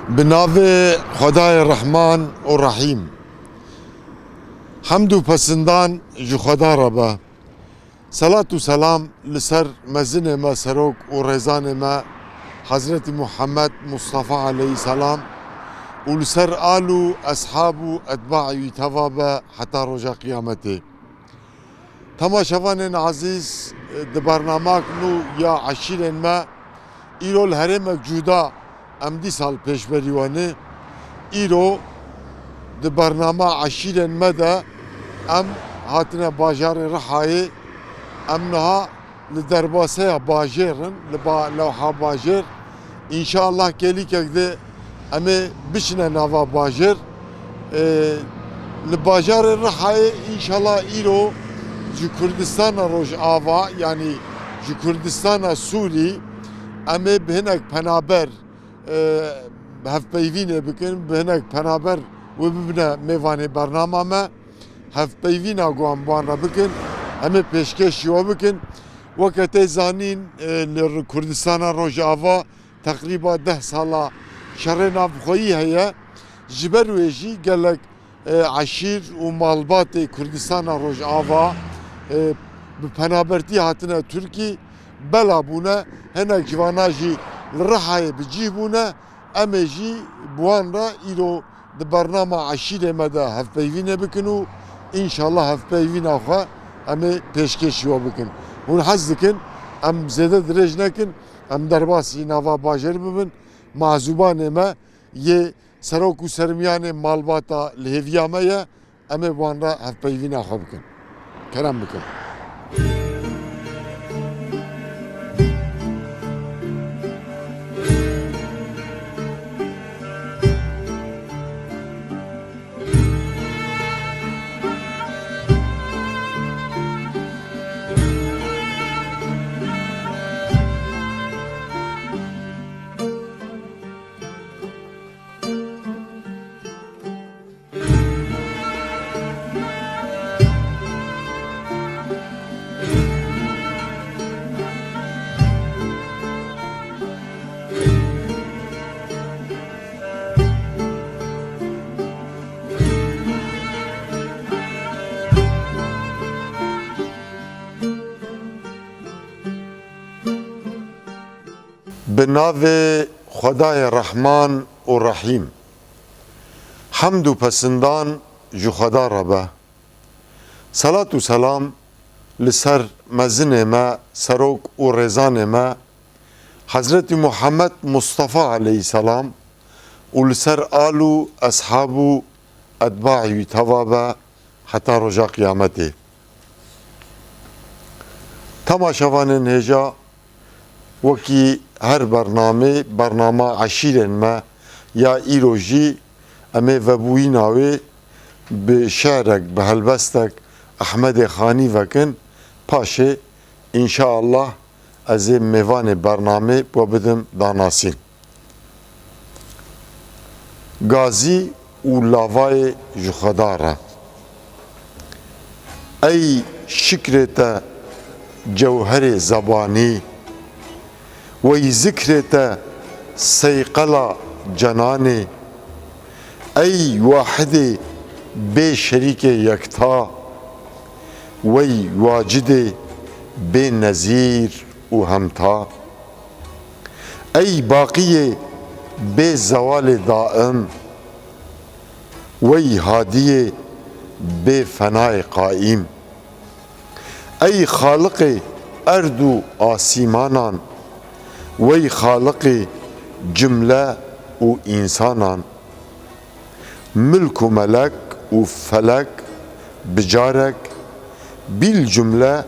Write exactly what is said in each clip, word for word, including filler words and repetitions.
Bi navê Xwedayê Rehman û Rehîm. Hemd û pesindan ji Xweda re be. Selat û selam li ser mezinê me, serok û rêzanê me Hezretî Muhammed Mustafa aleyhisselam û li ser al û eshab û etbaê wî teva be heta roja qiyametê. Temaşevanên ezîz, di bernamak nû ya eşîrên me, îro li herêmek cuda em dîsa li pêşberî we ne. Îro di bernama eşîrên me de em hatine bajarê Rihayê, em niha li derbaseya bajêr in, li ba-, lewha bajêr. Înşallah kêlîkek de em ê biçine nava bajêr. Ê, li bajarê Rihayê înşallah îro ji Kurdistana Rojava, yanî ji Kurdistana Sûrî, em ê bi hinek penaber, ê, hevpeyvînê bikin, bi hinek penaber wê bibine mêvanê bernama me. Hevpeyvîna ku em bi wan re bikin, em ê pêşkêşî we bikin. Weke tê zanîn, ê, li Kurdistana Rojava teqrîba deh sala şerê navxweyî heye. Ji ber wê jî gelek, e, eşîr û malbatê Kurdistana Rojava, e, bi penabertî hatine Tirkî, bela bûne, hinek ji vana jî li Rihayê bi cih bûne. Em ê jî bi wan re îro di bernama eşîrê me de hevpeyvînê bikin û înşallah hevpeyvîna xwe em ê pêşkêşî we bikin. Hûn hez dikin em zêde dirêj nekin, em derbasî nava bajêr bibin. Mazûbanê me yê serok û sermiyanê malbata li hêviya me ye, em ê bi wan re hevpeyvîna xwe bikin. Kerem bikin. Bi navê Xwedayê Rehman û Rehîm. Hemd û pesindan ji Xweda re be. Selat û selam li ser mezinê me, serok û rêzanê me, Hezretî Muhammed Mustafa aleyhisselam û li ser al û eshab û etbaê wî teva be heta roja qiyametê. Temaşevanên hêja, wekî her bernamê, bernama eşîrên me ya îro jî em ê vebûyîna wê bi şi'rek, bi helbestek Ehmedê Xanî vekin. Paşê, înşaallah, ez ê mêvanê bernamê we bidim danasîn. Gazî û lavayê ji Xweda re. Ey şikrê te cewherê zebanî, wey zikrê te seyqela cenanê. Ey wahidê bê şerîkê yekta, wey wacidê bê nezîr û hemta. Ey baqiyê bê zewalê daim, wey hadiyê bê fenayê qaîm. Ey xaliqê erd û asîmanan, wey xaliqê cimle û însanan. Milk û melek û felek bi carek, bîl cumle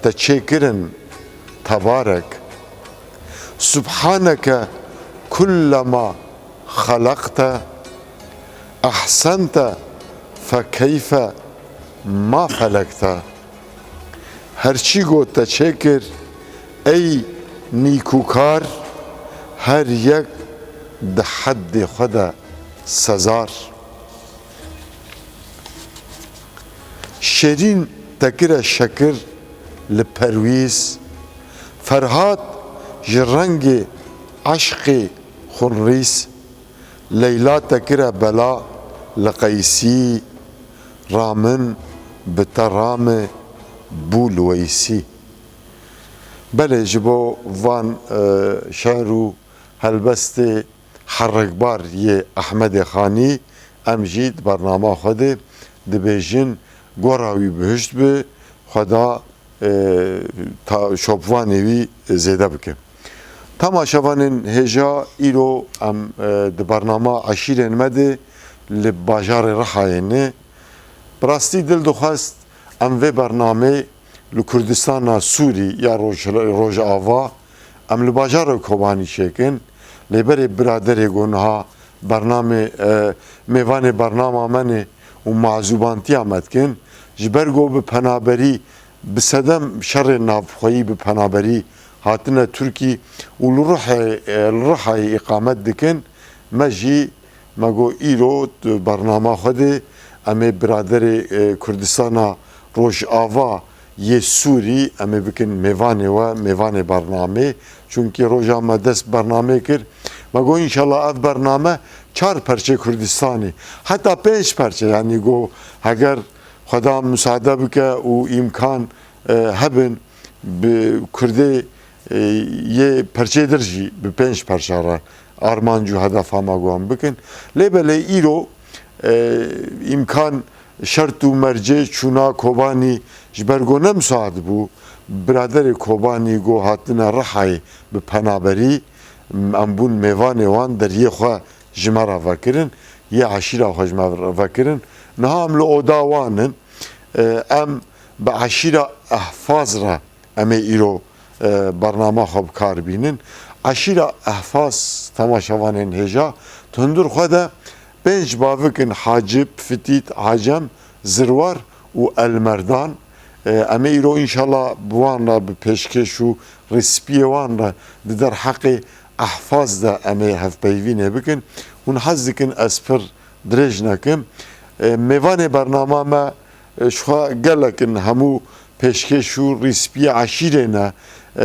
te çêkirin tebarek. Subhaneke kullema xelekte, ehsente fekeyfe ma felekte. Her çî got te çêkir, ey nîkûkar, her yek di heddê xwe de sezar. Şêrîn te kire şekir li perwîz, Ferhat ji rengê eşqê xunrîz. Leyla te kire bela li Qeysî, ramin bi te rame bû li Weysî. Belê ji bo van, e, şer û helbestê herikbar yê Ehmedê Xanî em jî di bernama xwe de dibêjin, gora wî bihişt be, Xweda, e, ta-, şopvanê wî zêde bike. Temaşevanên hêja, îro em, e, di bernama eşîrên me de li bajarê Rihayê ne. Bi rastî dil dixwest em vê bernamê li Kurdistana Sûrî ya Roj-, Rojava, em li bajarê Kobanî çêkin, lê berê biraderê ku niha bernamê, e, mêvanê bernama me ne û mazûbantiya me dikin, ji ber ku bi penaberî, bi sedem şerê navxweyî bi penaberî hatine Tirkî û li Rihê, e, li Rihayê îqamet dikin, me jî me got, îro di bernama xwe de em ê biraderê, e, Kurdistana Rojava yê Sûrî em ê bikin mêvanê we, mêvanê bernamê. Çunkî roja me dest bernamê kir, me got, înşallah ev bername çar perçê Kurdistanê, heta pênc perçe, yanî got, heger Xweda musade bike û îmkan, e, hebin, bi Kurdê, e, yê perçê dir jî bi pênc perça re armanc û hedefa me guhan bikin. Lê belê îro, e, îmkan, şert û mercê çûna Kobanî ji ber ku ne misaad bû, biraderê Kobanî ku hatine Rihayê bi penaberî, em bûn mêvanê wan, deriyê xwe ji me re vekirin, yê eşîra xwe ji me re vekirin. Niha em li oda wan in. E, em bi eşîra Ehfaz re em ê îro, e, bernama xwe bi kar bînin. Eşîra Ehfaz, temaşevanên hêja, di hundir xwe de pênc bavik in: Hacib, Fitît, Hacem, Zirwar û Elmerdan. E, em ê îro înşallah bi wan re, bi pêşkêş û rîspiyê wan re di derheqê Ehfaz de em ê hevpeyvînê bikin. Hûn hez dikin ez pir dirêj nekim. E, mêvanê bernama me, e, ji xwe gelek in, hemû pêşkêş û rîspiyê eşîrê ne.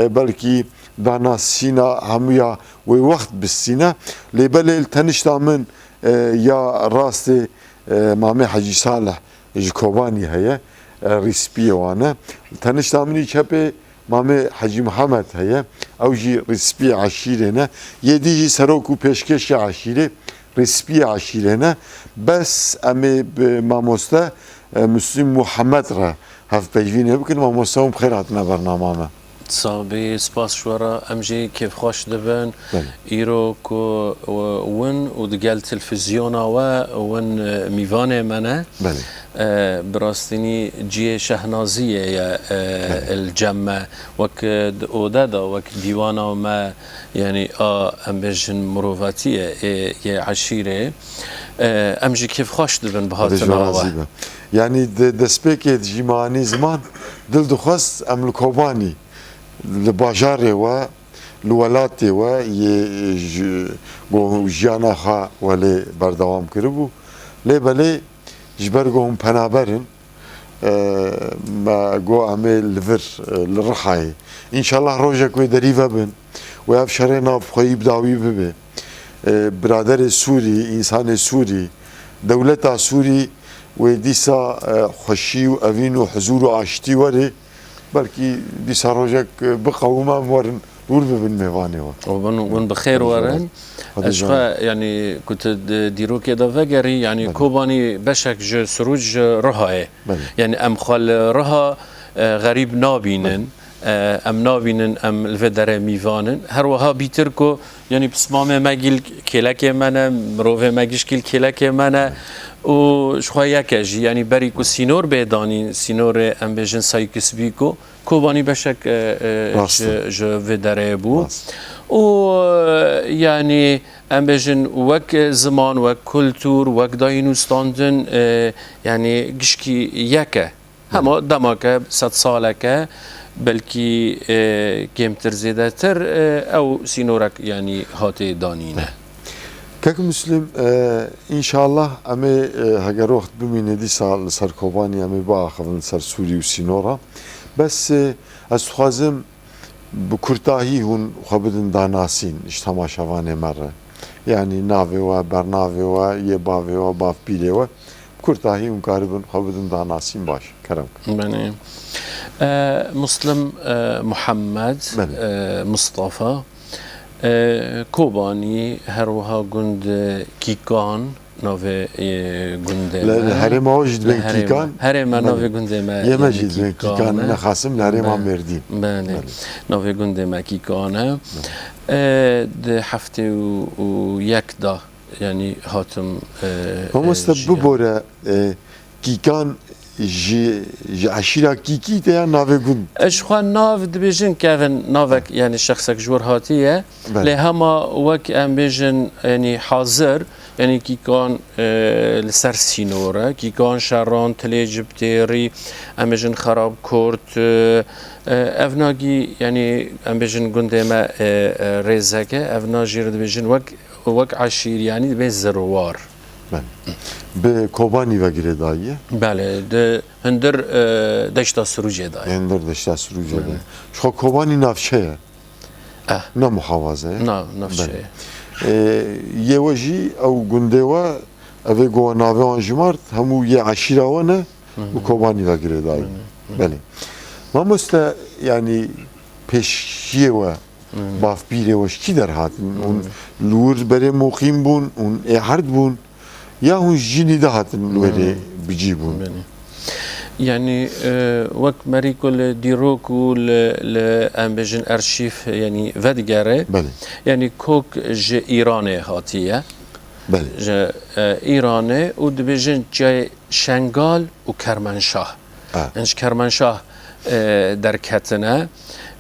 E, belkî danasîna hemûya wê wext bistîne. Lê belê li tenişta min, e, ya rastê, e, Mamê Hecî Salih ji Kobanî heye, e, rîspiyê wan e. Li tenişta min î çepê Mamê Hecî Mihemed heye, ew jî rîspiyê eşîrê ne. Yê dî jî serok û pêşkêşê eşîrê, rîspiyê eşîrê ne. Bes em ê bi mamoste, e, Muslîm Muhemed re hevpeyvînê bikin. Mamoste, hûn bi xêr hatine bernama me. Sabî, spas ji we re. Em jî kêfxweş dibin. Belê. Îro ku, e, win û digel televîzyona we, win, e, mîvanê me ne. Belê. E, bi rastînî cihê şehnaziyê ye, e, Belê. Li cem me. Wek, e, di ode de, wek dîwana me, yanî a, em bêjin mirovatiyê, ê, yê eşîrê. E, em jî kêfxweş dibin bi Xwedê ji we hatina we. Razî be. Yanî di destpêkê de jî me anî ziman, dil dixwest em li Kobanî, li bajarê we, li welatê we yê ji, bo jiyana xwe welê berdewam kiribû. Lê belê ji ber ku hûn penaber in, e, me got em ê li vir, e, li Rihayê. Înşallah rojek wê derî vebin, wê ev şerê navxweyî bi dawî bibe. E, biraderê Sûrî, însanê Sûrî, dewleta Sûrî wê dîsa, e, xweşî û evîn û huzûr û aştî were. Belkî dîsa rojek, e, biqewime em werin, hûr bibin mêvanê we. Û bin, bin bi xêr werin. Xwedê Ez ji we xwe, yanî, ku tu di dîrokê de vegerî, yanî, Belê. Kobanî beşek ji Sirûc, ji Rihayê. Belê. Yanî, em xwe li Riha, e, xerîb nabînin. Belê. E, em nabînin, em li vê derê mîvan in. Her wiha bîtir ku, yanî, pismamê me gîl kêlekê me ne, mirovê me gişkî li kêlekê me ne. Belê. Û ji xwe yek e jî, yanî, berî ku sînor bê danîn, sînorê, em bêjin, Sykes-Picot, Kobanî beşek, e, e, Rast e. ji, ji vê derê bû. Rast. Û, e, yanî, em bêjin, wek ziman, wek kultur, wek dayîn û standin, e, yanî gişkî yek e. Hema demake, sed saleke, belkî, e, kêmtir zêdetir, e, ew sînorek, yanî, hatê danîne. Kek Muslim, e, înşallah em ê, e, heger wext bimîne dîsa li ser Kobanî em ê biaxivin li ser Sûrî û sînora. Bes, e, ez dixwazim bi kurtahî hûn xwe bidin danasîn ji temaşevanê me re. Yanî navê we, bernavê we, yê bavê we, bavpîrê we. Kurtahî hûn karibin xwe bidin danasîn baş. Kerem. Belê. E, Muslim, e, Muhammed, Belê. e, Mustafa, e, Kobanî, her wiha gund, e, Kîkan, navê, e, gundê Li, me. Li herêma we jî dibên Kîkan? Herêma, Belê. navê gundê me, Yê me yanî jî dibên Kîkan, Kîkan e. Nexasim li herêma Merdîn. Belê. Belê. Navê gundê me Kîkan e. Belê. E, di heftê û, û yek da, yanî hatim, e, Mamoste, e, jiyan. Bibore, e, Kîkan ji, ji eşîra Kîkî te ya navê gund? E, ji xwe nav dibêjin kevin navek, yanî şexsek ji wir hatiye. Belê. Lê hema wek em bêjin, yanî hazir, yanî Kîkan, e, li ser sînor e. Kîkan, Şeran, Tilê, Cibtêrî, em bêjin Xerab, Kurt, e, e, ev nagî, yanî em bêjin gundê me, e, e, Rêzek e. Ev na jî re dibêjin wek, wek eşîr, yanî dibê zirwar. Belê. Bi Kobanî ve girêdayî ye? Belê, di hundir, e, deşta Sirûcê de ye. Hundir deşta Sirûcê de. Belê. Ji xwe Kobanî navçe ye? Eh. Ne muhawaze ye? Na, navçe Belê. ye. E, yê we jî ew gundê we, ev ê ku we navê wan jimart, hemû yê eşîra we ne, Hı hı. bi Kobanî ve girêdayî. Hı hı. Belê. Mamoste, yanî pêşiyê we, Hı. bavpîrê we ji kî derhatin? Hı. Hûn li wir berê muqîm bûn, hûn ê erd bûn, ya hûn ji cinî de hatin li werê Hı. bicî bûn? Belê. Yanî, e, wek merî ku li dîrok û li, li, em bêjin, arşîv, yanî vedigere, Belê. yanî kok ji Îranê hatiye. Belê. Ji, e, Îranê û dibêjin çiyayê Şengal û Kermenşah. Ha. Yanî ji Kermenşah, e, derketine.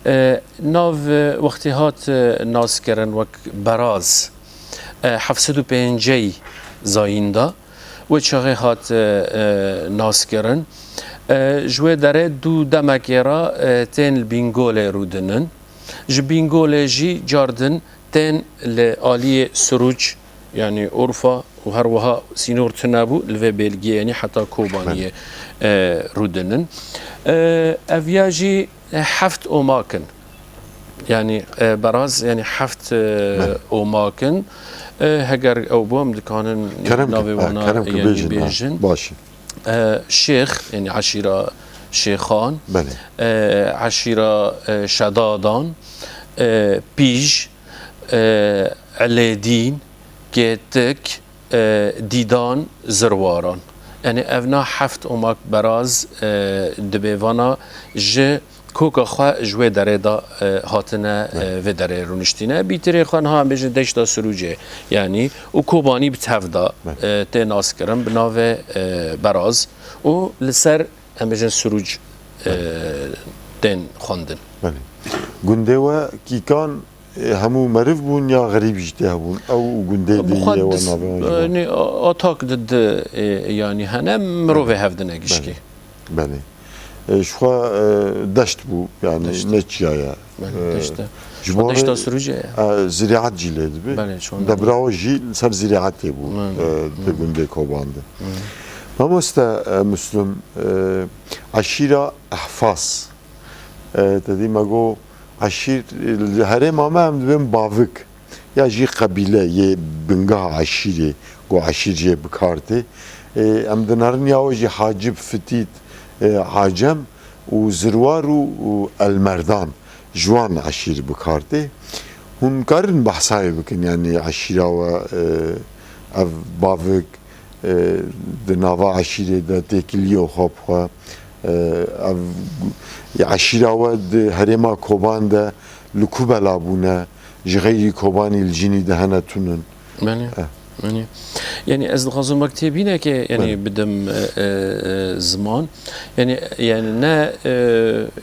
E, nav, e, wextê hat, e, naskirin wek Beraz, e, heft sed û pêncî zayîn de. Wê çaxê hat, e, e, naskirin. E, ji wê derê dû demekê re, e, tên li Bîngolê rûdinin. Ji Bîngolê jî cardin tên li aliyê Sirûc, yanî Urfa û her wiha sînor tune bû, li vê bêlgiyê, yanî heta Kobaniyê, Belê. e, rûdinin. E, ev ya jî heft omak in. Yanî, e, Beraz, yanî heft, e, Belê. omak in. E, heger ew bo, em dikanin Kerem navê kin, ha, wana, kerem kin yanî bêjin, ha. bêjin. Baş e. E, Şêx, yanî eşîra Şêxan, Belê. e, eşîra, e, Şedadan, e, Pîj, e, Elêdîn, Kêtik, e, Dîdan, Zirwaran. Yanî ev na heft omak Beraz, e, dibê vana ji koka xwe ji wê derê de, e, hatine, e, Belê. vê derê rûniştîne. Bîtirê xwe niha em bêjin deşta Sirûcê, yanî û Kobanî bi tev de, Belê. e, tê naskirin bi navê, e, Beraz û li ser, em bêjin, Sirûc, e, Belê. tên xwendin. Belê. Gundê we Kîkan, e, hemû meriv bûn ya xerîb jî tê hebûn? Ew û gundê Bi din xwe yê we dis-, navê wan jî e, hene? nê, a-, atak di, di, e, yanî hene, mirovê Belê. hevdine gişkî. Belê. Belê. E, ji xwe, e, deşt bû, yanî Deşt. ne çiya ye. Belê, E, deşt e. ji Ji xwe bo deşta vê, Sirûcê ye. e, ziraat jî lê dibe. Belê, çanda Debra we jî li ser ziraatê bû, Belê. e, di gundê Koban de. Belê. Mamoste, e, Muslim, e, eşîra Ehfas, e, te dî me got, eşîr, e, li herêma me em dibên bavik. Ya jî qebîle yê bingeha eşîrê, ku eşîr jê bi kar tê. Ê, em dinerin ya we jî Hacib, Fitît, e, Acem û Zirwar û, û Elmerdan ji wan eşîr bi kar tê. Hûn karin behsayê bikin, yanî eşîra we, e, ev bavik, e, di nava eşîrê de têkiliyo xwe bi xwe. E, ev, ya eşîra we di herêma Koban de li ku bela bûne, ji xeyrî Kobanî li cinî de hene tunin? Belê. Eh. Belê. Yanî ez dixwazim wek têbîneke, yanî Belê. bidim, e, e, e, ziman. Yanî, yanî ne, e,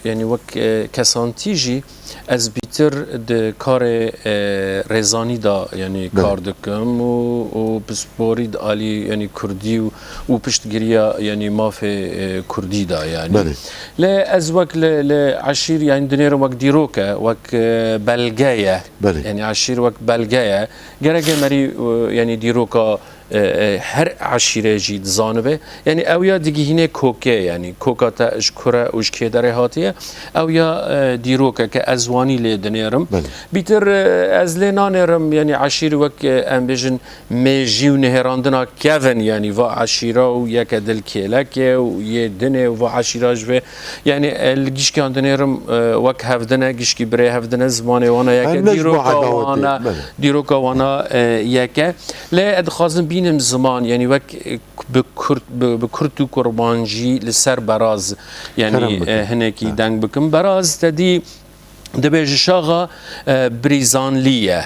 yanî wek, e, kesantî jî ez bîtir di karê, e, rêzanî de, yanî Belê. kar dikim û, û pisporî di alî, yanî kurdî û, û piştgiriya, yanî mafê, e, kurdî de, yanî. Belê. Lê ez wek li, li eşîr, yanî dinêrim wek dîrok e, wek, e, belge ye. Belê. Yanî eşîr wek belge ye. Gerek e merî, e, yanî dîroka e, e, her eşîre jî dizanibe. Yanî ew ya digihîne kokê, yanî koka te ji kure û ji kê derê hatiye. Ew ya, e, dîrokeke ez wanî lê dinêrim. Belê. Bîtir, e, ez lê nanêrim, yanî eşîr wek, e, em bêjin mêjî û nihêrandina kevin, yanî va eşîra û yeke dil kêlekê û yê dinê û va eşîra ji vê. Yanî, e, li gişkiyan dinêrim, e, wek hevdine, gişkî birê hevdine, zimanê wana yeke, Em ne ji bo dîroka edawetê, wana, belê. Dîroka wana, e, yeke. Lê ez dixwazim bînim ziman, yanî wek, e, bi kurt, bi, bi kurt û kurmancî li ser Beraz, yanî, Kerem bikin. E, hinekî Ha. deng bikim. Beraz te dî dibêje şaxa, e, Birîzanlî ye.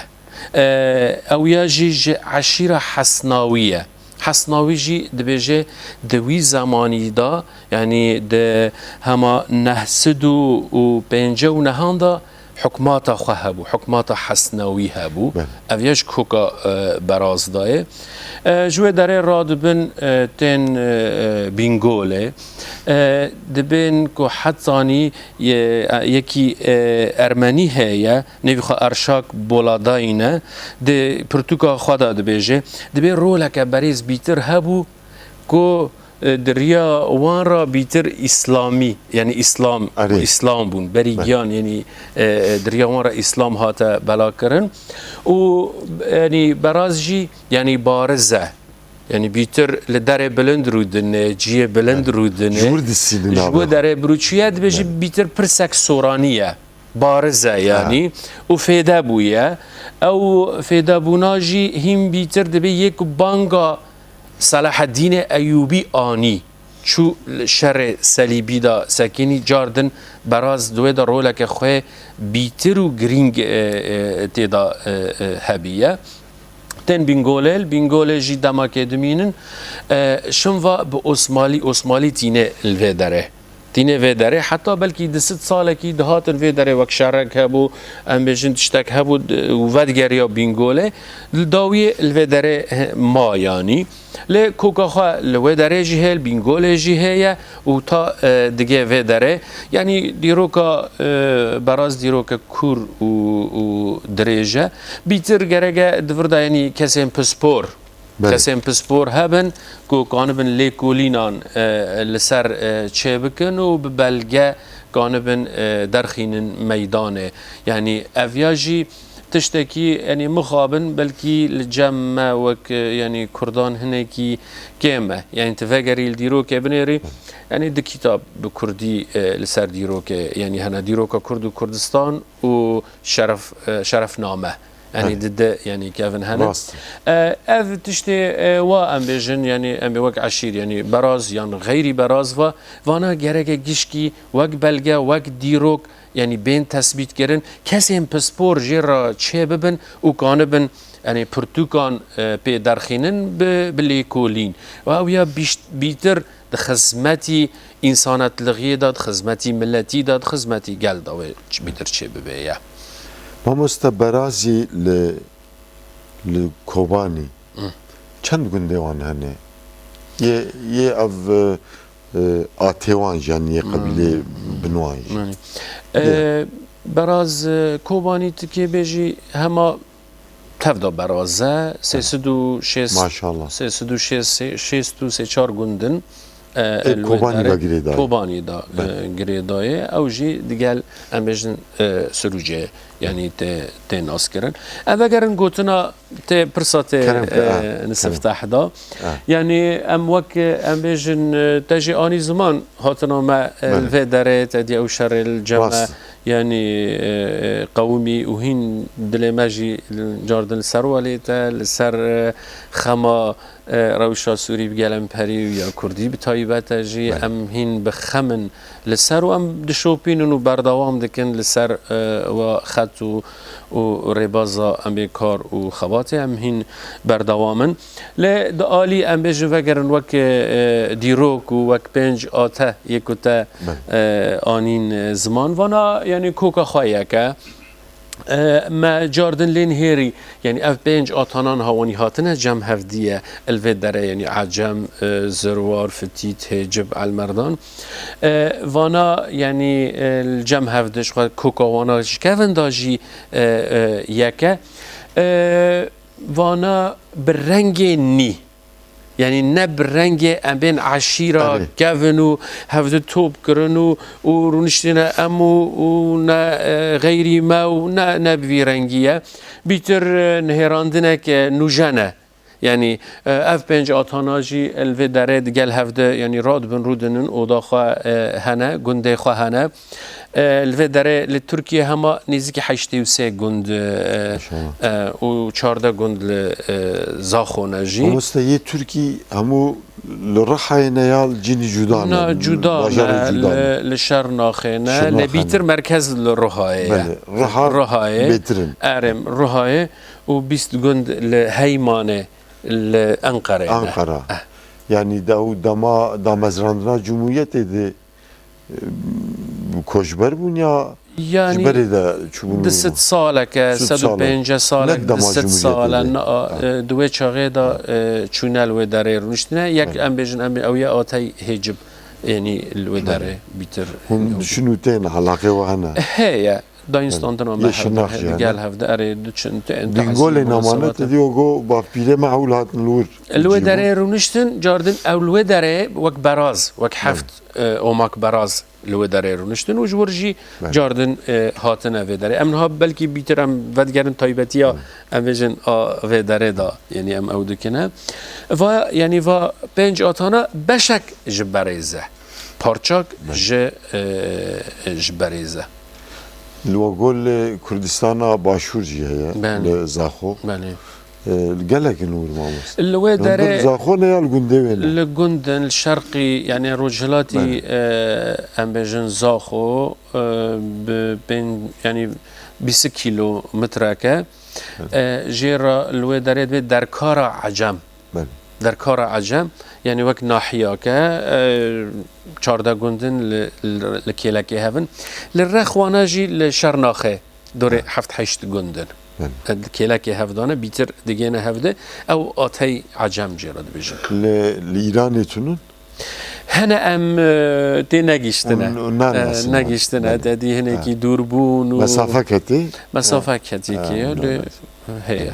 E, ew ya jî ji eşîra Hesnawî ye. Hesnawî jî dibêje di wî zemanî de, yanî di hema neh sed û pêncî û nehan de hukmata xwe hebû, hukmata Hesnawî hebû. Belê. Ev ya ji koka, e, Beraz de ye. E, ji wê derê radibin, e, tên, e, e, Bîngolê. E, dibên ku hetanî ye-, e, yekî, e, Ermenî heye, nêvî xwe Erşak Boladayî ne, di pirtûka xwe de dibêje, dibê roleke berêz bîtir hebû ku, e, di riya wan re bîtir îslamî, yanî îslam, Erê. îslam bûn, berî Belê. giyan, yanî, e, e, di riya wan re îslam hate belakirin û, yanî, Beraz jî, yanî, bariz e. Yanî bîtir li derê bilind rûdine, ciyê bilind Belê. rûdine. Ji wir disînin Ji navê bo xwe. derê birûçiye dibêjî Belê. bîtir pirsek soranî ye. Bariz e yanî. Ha. Û fêde bûye. Ew fêdebûna jî hîn bîtir dibê yê ku banga Selaheddînê Eyûbî anî. Çû li şerê Selîbî de sekinî, car din Beraz di wê de roleke xwe bîtir û girîng, e, e, tê de, e, e, hebiye. Tên Bîngolê, li Bîngolê jî demakê dimînin. E, şin va bi Osmalî, Osmalî tîne li vê derê. Tîne vê derê, heta belkî di sed salekî dihatin vê derê wek şerek hebû, em bêjin tiştek hebû, d-, û vedigeriya Bîngolê. Li dawiyê li vê derê, he, ma yanî. Lê koka xwe li wê derê jî heye, li Bîngolê jî heye û ta, e, digê vê derê. Yanî dîroka, e, Beraz dîroke kûr û, û dirêj e. Bîtir gereke di vir de, yanî kesên pispor, Belê. kesên pispor hebin ku kanibin lêkolînan, e, li ser, e, çêbikin û bi belge kanibin, e, derxînin meydanê. Yanî ev ya jî tiştekî, yanî mixabin, belkî li cem me wek, e, yanî Kurdan hinekî kêm e. Yanî tu vegerî li dîrokê binêrî, yanî du kitab bi kurdî, e, li ser dîrokê, yanî hene dîroka Kurd û Kurdistan û şeref, e, şerefname. Yanî Belê. di de, yanî kevin hene. Rast. E, ev tiştê, e, wa em bêjin, yanî em ê wek eşîr, yanî Beraz yan xeyrî Beraz va, vana gereke gişkî wek belge, wek dîrok, yanî bên tesbît kirin, kesên pispor jê re çê bibin û kanibin, yanî pirtûkan, e, pê derxînin bi, bi lêkolîn. Û ew ya bîşt-, bîtir di xizmetî însanetliğiyê de, di xizmetî miletî de, di xizmetî gel de wê ç-, bîtir çê bibe ye. Mamoste Berazî li, li Kobanî Hı. çend gundê wan hene? Yê, yê ev, e, e, atê wan jî, yanî yê qebîlê Hmm. bin wan jî. Yanî, Yê. e, Beraz, e, Kobanî tikê bêjî hema tev de Beraz e, sê sed û şêst, Maşallah. sê sed û şêst, şêst û sê çar gundin, e, Ê, li wê Kobanî derê. de girêdayî. Kobanî de, e, Belê. girêdayê. Ew jî digel, em bêjin, e, Sirûcê, yanî tê, tê naskirin. Em vegerin gotina tê pirsa tê, Kerem ke, e, ha, nisifteh kerem. de. Ha. Yanî em wek, e, em bêjin, e, te jî anî ziman hatina me, e, Belê. li vê derê, te dî ew şerê li cem me. Rast. Yanî, e, e, qewimî û hîn dilê me jî li cardin li ser welêt e, li ser, e, xema, e, rewşa Sûrî bi gelemperî û ya Kurdî bi taybet e jî. Belê. Em hîn bi xem in li ser û em dişopînin û berdewam dikin li ser, e, wa xet û, û rêbaza em ê kar û xebatê em hîn berdewam in. Lê di alî em bêjin vegerin wek, e, dîrok û wek pênc ate yê ku te, Belê. e, anîn, e, ziman. Vana, yanî koka xwe yek e. E, me cardin lê nihêrî, yanî ev pênc atanan hawanî hatine cem hevdiye, li vê derê, yanî Ecem, e, Zirwar, Fitît, Hêcib, Elmerdan. E, vana, yanî, e, li cem hevdiş xwe koka wana ji kevin da jî, e, e, yek e. E, Vana bi rengê nî, Yanî ne bi rengê em bên eşîra Erê. kevin û hevdi top kirin û, û rûniştine em û, û ne, e, xeyrî me û ne, ne bi vî rengî ye. Bîtir, e, nihêrandinek, e, nûjen e. Yanî, e, ev pênc atana jî li vê derê digel hevdi, yanî radibin rûdinin, oda xwe, e, hene, gundê xwe hene. E, li vê derê li Tirkiye hema nêzîkî heştê û sê gund, e, Maşallah. e, û çardeh gund li, e, Zaxo ne jî. Mamoste yê Tirkî hemû li Rihayê ne ya li cînî cuda ne? Na, cuda Bajarê ne, cuda ne? li, li Şernaxê ne. Şernaxê Lê bîtir ne. merkez li Rihayê ye. Belê, Riha Rihayê. bêtir in. Erê, Rihayê û bîst gund li Heymanê, li Enqereyê ne. Ankara. Eh. Yanî da û dema damezrandina Cumhuriyetê de, e, koçber bûn ya Yanî ji berê de çûbûn di û sed saleke, Sed sed û pêncî salek. salek, Ne di dema sed Cumhuriyetê sale, de. na, Ha. e, di wê çaxê de, e, çûne li wê derê rûniştine. Yek Belê. em bêjin, em ê ew ye atey hêcib, yanî li wê Belê. derê bîtir. Hûn diçin û tên, elaqê we hene? Heye. Dayîn Belê. standina Yê me hevde, Şirnax jî hene? digel hevde, erê diçin, te-, Bîngolê tazî, namane munasebete. te dî ogo bavpîrê me ewil hatin li wir. Li wê Cî bû. derê rûniştin, cardin ew li wê derê wek beraz, wek Belê. heft, e, omak beraz li wê derê rûniştin û ji wir jî Belê. cardin, e, hatine vê derê. Em niha belkî bîtir em vedigerin taybetiya, Belê. em bêjin a vê derê de, yanî em ew dikine. Va, yanî va pênc atana beşek ji berêz e. Parçak Belê. ji, e, ji berêz e. Li we gol li Kurdistana Başûr jî heye, Belê. li Zaxo. Belê. E, li gelek in wir mamoste. Li wê Yan derê dur Zaxo ne ya li gundê wê ne? Li gund in, li şerqî, yanî rojhilatî, Belê. e, em bêjin Zaxo, e, bi pên-, yanî bîst kilometreke, Belê. e, jê re li wê derê dibê derkara Ecem. Belê. Derkara Ecem, yanî wek nahiyake, e, çardeh gund in li, li, li kêlekê hev in. Li Rexwana jî li Şernaxê dorê Ha. heft heşt gund in. Belê. E, di kêlekê hev de ne, bîtir digihêne hevde, ew atey Ecem jê re dibêjin. Li, li Îranê tune in? Hene em, e, tê negihiştine. Hûn, hûn E, nanesin. negihiştine, Belê. te dî hinekî Ha. dûr bûn û Mesafe ketî? Mesafe Ha, ketî ki, ha, lê nanesin. heye.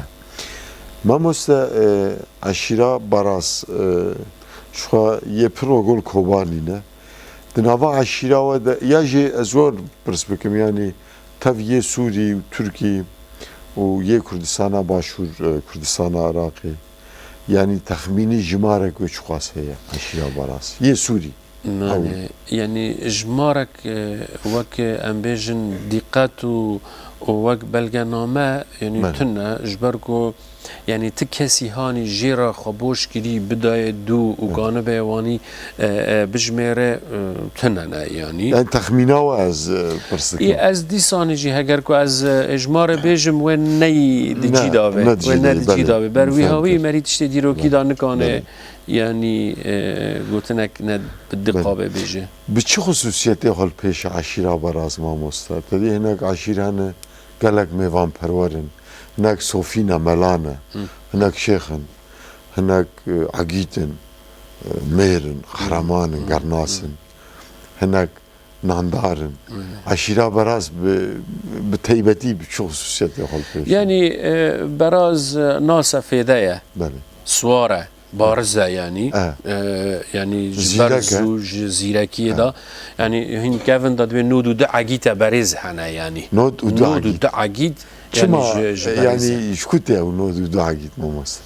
Mamoste, e, eşîra Baras, e, ji xwe yê pir ogol Kobanî ne. Di nava eşîra we de, ya jî ez wer pirs bikim, yanî tev yê Sûrî û Tirkî û yê Kurdistana Başûr, e, Kurdistana Iraqê, yanî texmînî jimarek wê çiqas heye eşîra Baras? Yê Sûrî. Nane, Ew. yanî jimarek, e, wek em bêjin dîqet û, û wek belgename, yanî Belê. tune, ji ber ku, yanî ti kesî hanî jê re xwe boş kirî, bidayê dû û Belê. kanibe wanî, e, e, bijmêre, e, tune ne, yanî. Yani texmîna we ez, e, pirs dikim. Ê, ez dîsanî jî heger ku ez, e, ji ma re bêjim, wê neyî di Ne, cî de be. ne di Wê cî ne de, di cî belê. de be. Ber wî Fehmî. hawî merî tiştê dîrokî Belê. de nikane. Belê. Yanî, e, gotinek ne bi Belê. diqabe bêje. Bi çi xusûsiyetê xwe li pêş eşîra Baras mamoste? Te dî hinek eşîr hene gelek mêvanperwer in. Hinek sofî ne, mela ne. Hı. Hinek şêx in. Hinek, e, egît in. E, mêr in, qehreman in, Hı. gernas Hı. in. Hinek nandar in. Hı. Eşîra Baras bi, bi teybetî bi çi xusûsiyetê xwe li pêş? Yanî, e, Baras, e, nase fêde ye. Belê. Siwar e. Bariz e yanî. E. E, yanî ji Zîrek berz e. û ji zîrekiyê E. de. Yanî hîn kevin de dibê nod û du egîte berêz hene yanî. Nod û du Nod û egît. du egît Çima, yanî ji, ji berêz e. yanî ji ku tê ew nod û du egît mamoste?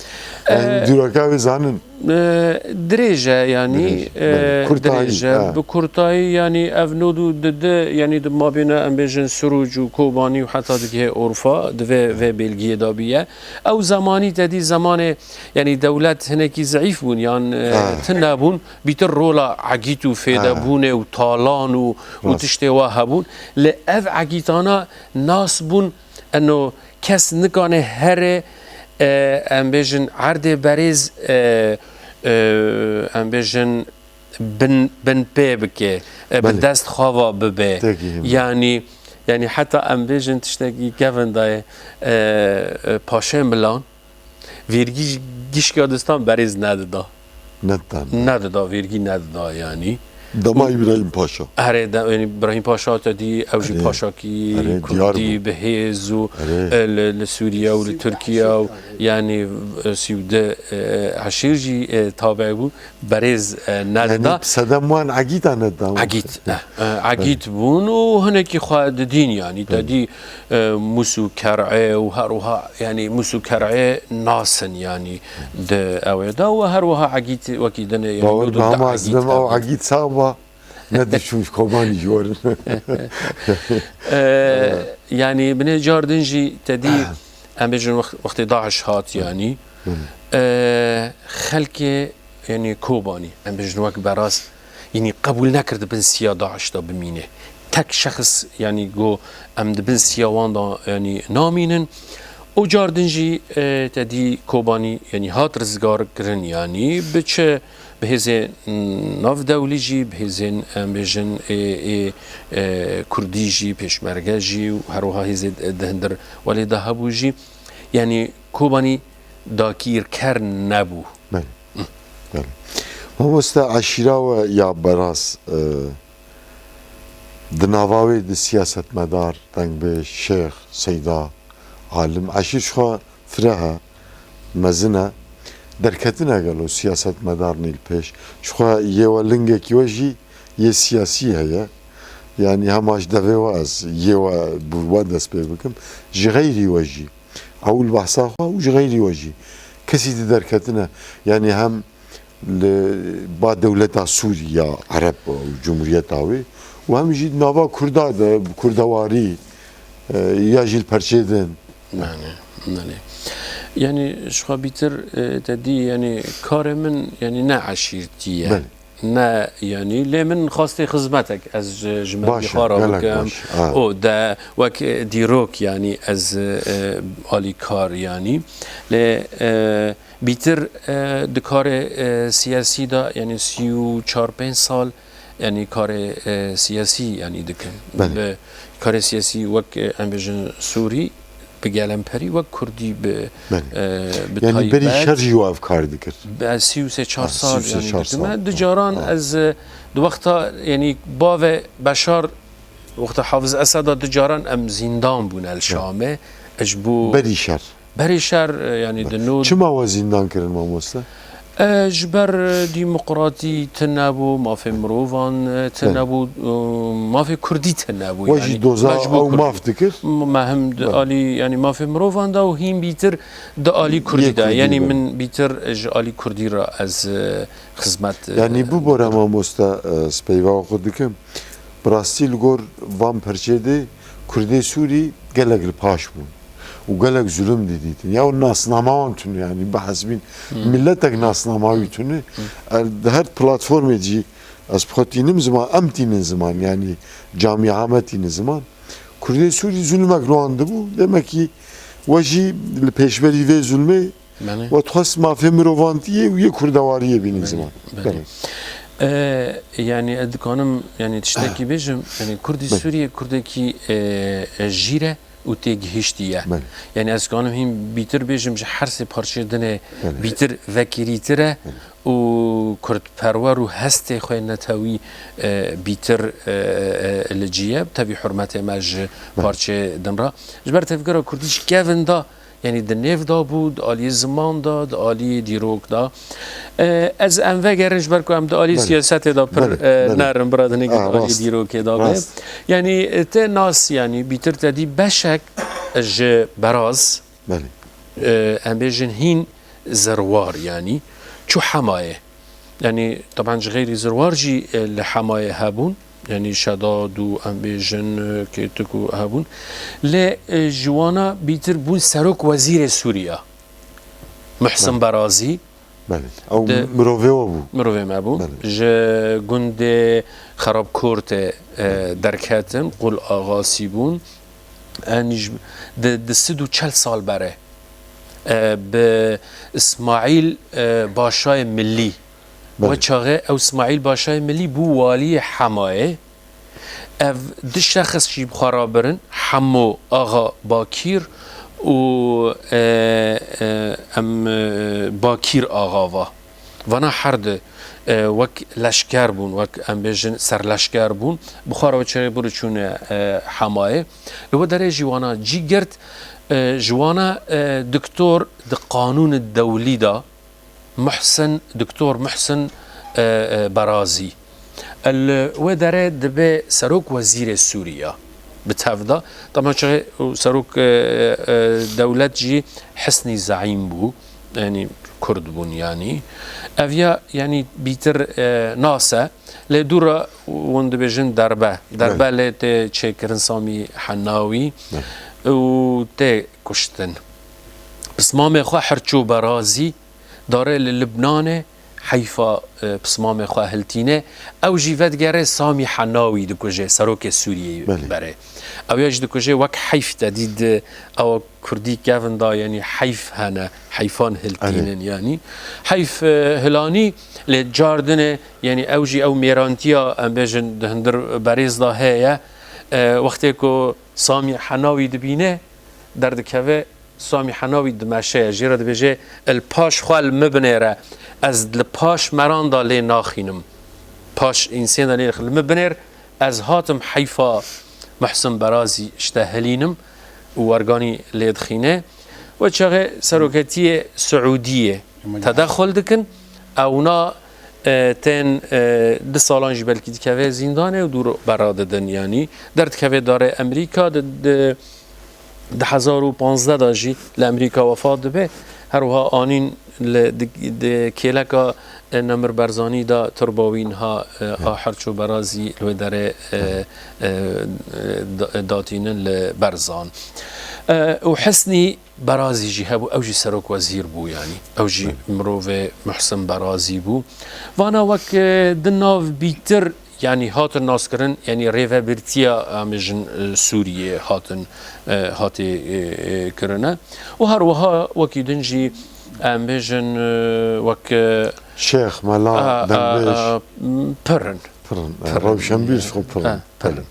E, Yani dîroka wê zanin? E, dirêj e yanî, Dirêj, e, belê. Kurtayî, dirêj e. ha. Bi kurtayî yanî ev nod û du, yanî di mabêna em bêjin Siruc û Kobanî û heta digihê Urfa, di vê, vê bêlgiyê de bûye. Ew zemanî te dî zemanê, yanî dewlet hinekî zeîf bûn, yan, e, Ha. tune bûn, bîtir rola egît û fêdebûnê Ha. û talan û, û Rast. tiştê wa hebûn. Lê ev egîtana nas bûn, eno kes nikane here, e, em bêjin erdê berêz, e, e, em bêjin bin, bin pê bike, e, bi Belê. dest xava bibe. Tekî hîn. Yanî, yanî heta em bêjin tiştekî kevin dayê, e, e, paşê milan, vêrgî ji gişka distan berêz nedida. Nedidan. Nedida, vêrgî nedida yanî. Dema Îbrahîm Paşa. Erê, de, yanî Îbrahîm Paşa te dî, ew jî Erê. Paşakî Erê, diyar Kurdî bû. Bi hêz û, Erê. e, li, li Sûriye û li Tirkiye û, yanî, e, sî û du, e, eşîr jî, e, tabe bû. Berêz, e, nedida. Yanî sedem wan Egîta nedida. Egît, e, e, Egît bûn û hinekî xwe didîn, yanî te dî, e, Mûs û Ker'ê û her wiha, yanî Mûs û Ker'ê nasin, yanî di ew ê de û her wiha Egît wekî din ê, yanî Bawer nû bi hema ez Egît bim, ew hebûn. Egît sax ba, ne diçûn Kobanî ji werin. E, yanî binê car din jî te dî, em bêjin wext-, wextê DAIŞ hat, yanî, e, xelkê, yanî Kobanî, em bêjin wek Beraz, yanî qebûl nekir di bin siya DAIŞ de bimîne. Tek şexs, yanî got, em di bin siya wan de, yanî namînin. Û car din jî, e, te dî Kobanî, yanî hat rizgar kirin, yanî bi çi, bi hêzên navdewlî jî, bi hêzên, em bêjin, ê, ê, e, Kurdî jî, Pêşmerge jî û her wiha hêzê di hundir welê de hebû jî, yanî Kobanî dakîrker nebû. Belê. Belê. Mamoste, eşîra we ya Beraz, e, di nava wê de siyasetmedar, dengbêj, şêx, seyda, alim, eşîr ji xwe fireh e, mezin e. Derketine gelo siyasetmedarnî li pêş. Ji xwe yê we lingekî we jî yê siyasî heye. Yanî hema ji devê we ez yê we bi we dest pê bikim. Ji xeyrî we jî. Ew li behsa xwe û ji xeyrî we jî. Kesî di derketine. Yanî hem li ba dewleta Sûrî ya Ereb û cumhuriyeta wê û hem jî di nava Kurda de, bi kurdewarî, e, ya jî li perçê din. Belê, belê. Yanî ji xwe bîtir, e, te dî, yanî karê min, yanî ne eşîrtî ye. Belê. Ne, yanî lê min xwestê xizmetek ez ji, ji Baş e, merdixa re gelek bikim. Baş. Ha. O de wek, e, dîrok, yanî ez, e, alîkar, yanî. Lê, e, bîtir, e, di karê, e, siyasî de, yanî sî û çar pênc sal, yanî karê, e, siyasî, yanî dikim. Belê. Bi karê siyasî wek, e, em bêjin Sûrî, bi gelemperî wek Kurdî bi, Belê. e, bi Yanî berî taybet. Şer jî we ev kar dikir. Bi sî û sê çar Ha, sal, sî û sê yanî çar dikime. Sal. Di caran Ha. ez, e, di wexta, yanî bavê Beşar, wexta Hafiz Eseda di caran em zîndan bûne li Şamê. Ji bo Berî şer. Berî şer, e, yanî di nû Çima we zîndan kirin, mamoste? E, ji ber, e, demokratî tune bû, mafê mirovan, e, tune Belê. bû, e, mafê Kurdî tune bû, We yanî jî doza mecbûr ew Kurdî. Maf dikir? M-, me him di Belê. Alî, yanî mafê mirovan de û hîn bîtir di alî Kurdî Yê de. Kurdî Yanî de. Min bîtir ji alî Kurdî re ez, e, xizmet, e, Yanî bibore dikim. Mamoste, e, speyva xwe dikim. Bi rastî li gor van perçê de Kurdê Sûrî gelek li paş bûn û gelek zulum didîtin. Ya û nasnama wan tune, yanî bihesbîn Hmm. Miletek nasnama wî tune. Hmm. Er, di her platformê cî ez bi xwe tînim ziman, em tînin ziman, yanî camia me tînin ziman. Kurdê Sûrî zulmek li wan dibû. Demekî we jî li pêşberî vê zulmê Belê. We dixwest mafê mirovantiyê û yê kurdewariyê bînî Belê, ziman. Belê. Belê. E, yanî ez dikanim, yanî tiştekî bêjim, yanî Kurdî Belê. Sûriyê Kurdekî, e, e, jîr e û têgihiştî ye. Belê. Yanî ez dikanim hîn bîtir bêjim, ji her sê parçeyê dinê Belê. Bîtir vekirîtir e Belê. Û kurdperwer û hestê xwe netewî, e, bîtir, e, e, li cî ye. Tevî hurmetê me ji Belê. Parçeyê din re. Ji ber tevgera Kurdî ji kevin de Yanî di nêv de bû, di aliyê ziman de, di aliyê dîrok de. E, ez em vegerin ji ber ku em di aliyê Belê. Siyasetê de pir, Belê, e, belê. Nerin, bira di hinekî Ah, di aliyê rast. Dîrokê de be. Rast. Yanî, e, te nas, yanî bîtir te dî beşek ji Beraz, Belê. E, em bêjin hîn zirwar, yanî çû Hemayê. Yanî, teban ji xeyrî zirwar jî, e, li Hemayê hebûn. Yanî Şedad û em bêjin, e, Kêtik û hebûn. Lê, e, ji wana bîtir bûn serok wezîrê Sûriya. Muhsin Belê. Berazî. Belê. Ew Di mirovê we bû. Mirovê me bû. Belê. Ji gundê Xerabkortê, e, Belê. Derketin, Qul Axasî bûn. Yanî ji, di, di sed û çel sal berê. E, bi Îsmaîl, e, Başayê Millî. Belê. We çaxê ew Îsmaîl Başayê Millî bû waliyê Hemayê. Ev du şexs jî bi xwe re birin, Hemo Axa Bakîr û, e, e, em, e, Bakîr Axa va. Vana her du, e, wek leşker bûn, wek em bêjin serleşker bûn. Bi xwe re çê bûr çûne, e, Hemayê. Li wê derê jî wana cî girt, e, ji wana, e, doktor di qanûnê dewlî de Muhsin, doktor Muhsin, e, e, Berazî. Li wê derê dibe serok wezîrê Sûriya bi tev de. Dema çaxê serok, e, e, dewlet jî Hisnî Zeîm bû. Yanî Kurd bûn yanî. Ev ya yanî bîtir, e, nas e. Lê dû re hûn dibêjin derbe. Derbe Belê. lê tê çêkirin Samî Henawî Belê. û tê kuştin. Pismamê xwe her çû Berazî, darê li Libnanê heyfa, e, pismamê xwe hiltîne. Ew jî vedigere Samî Henawî dikuje, serokê Sûriyeyê Belê. berê. Ew ya jî dikuje wek heyf te dî di ewa kurdî kevin da, yanî heyf hene, heyfan hiltînin Erê. yanî. Heyf, e, hilanî lê cardine, yanî ew jî ew mêrantiya, em bêjin, di hundir berêz da heye. E, wextê ku Samî Henawî dibîne, derdikeve Samî Henawî dimeşe ye, jê re dibêje, "Li paş xwe li min binêre, ez li paş meran de lê naxînim. Paş însên de lê naxînim. Li min binêr, ez hatim heyfa Muhsin Berazî ji te hilînim û werganî lê dixîne." Wê çaxê seroketiyê Siûdiyê tedexul dikin, ewna, e, tên, e, du salan jî belkî dikeve zîndanê û dû bera didin, yanî derdikeve darê Emerîka di, di, di hezar û panzdeh de jî li Emerîka wefat dibe. Her wiha anîn li, di, di kêleka, e, Nemir Barzanî de turba wî niha, e, a her çû Berazî li wê derê, e, e, da-, datînin li Berzan. E, û Hisnî Berazî jî hebû, ew jî serok wezîr bû, yanî ew jî Belê. mirovê Muhsin Berazî bû. Vana wek, e, di nav bîtir, yanî hatin naskirin, yanî rêvebirtiya, em bêjin, e, Sûriyê hatin, e, hatê, e, e, kirine. Û her wiha wekî din jî, em bêjin, e, wek, e, Şêx, mela, a, a, dembêj. a, m, pir in. Pir in. E, Pir in. Rewşenbîr ji xwe pir in. E, pir in. Belê.